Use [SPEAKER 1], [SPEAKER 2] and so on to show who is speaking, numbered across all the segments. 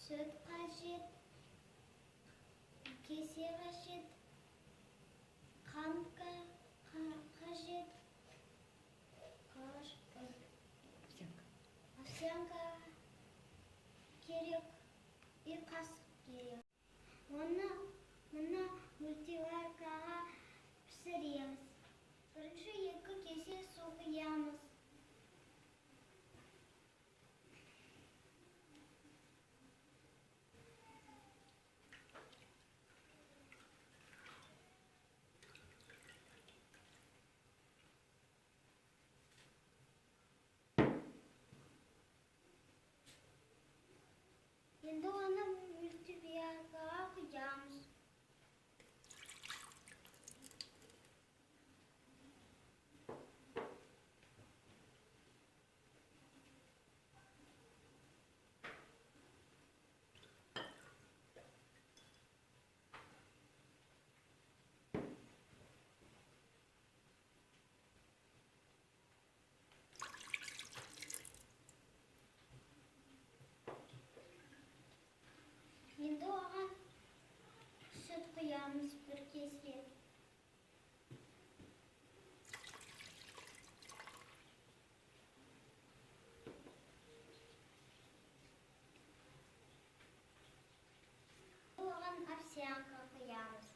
[SPEAKER 1] Сүт қажет, кесе қажет, қант қажет,
[SPEAKER 2] Овсянка.
[SPEAKER 1] Овсянка керек и қасық керек. Оны мына мультиваркаға пісіреміз. Бірінші 2 кесе су құямыз. Енді оны мультиваркаға құямыз. Енді оған сүт құямыз, 1 кесе. Оған овсянка құямыз.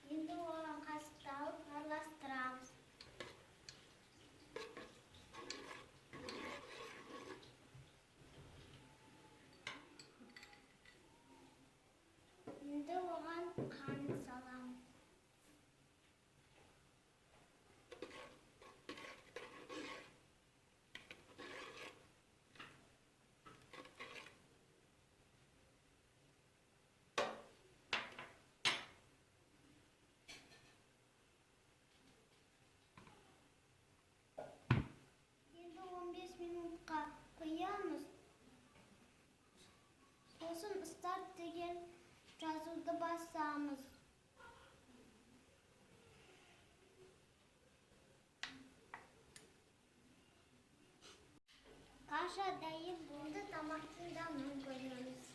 [SPEAKER 1] Енді оған қасықты алып араластырамыз. Енді оған қант саламыз. Енді 15 минутқа қоямыз. Сосын «Старт» деген жазуды басамыз. Каша дайын болды, тамақтың дәмін көреміз.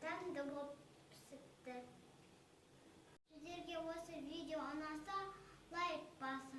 [SPEAKER 1] Дәмді болып пісіпті. Сіздерге осы видео ұнаса, лайк басыңыз.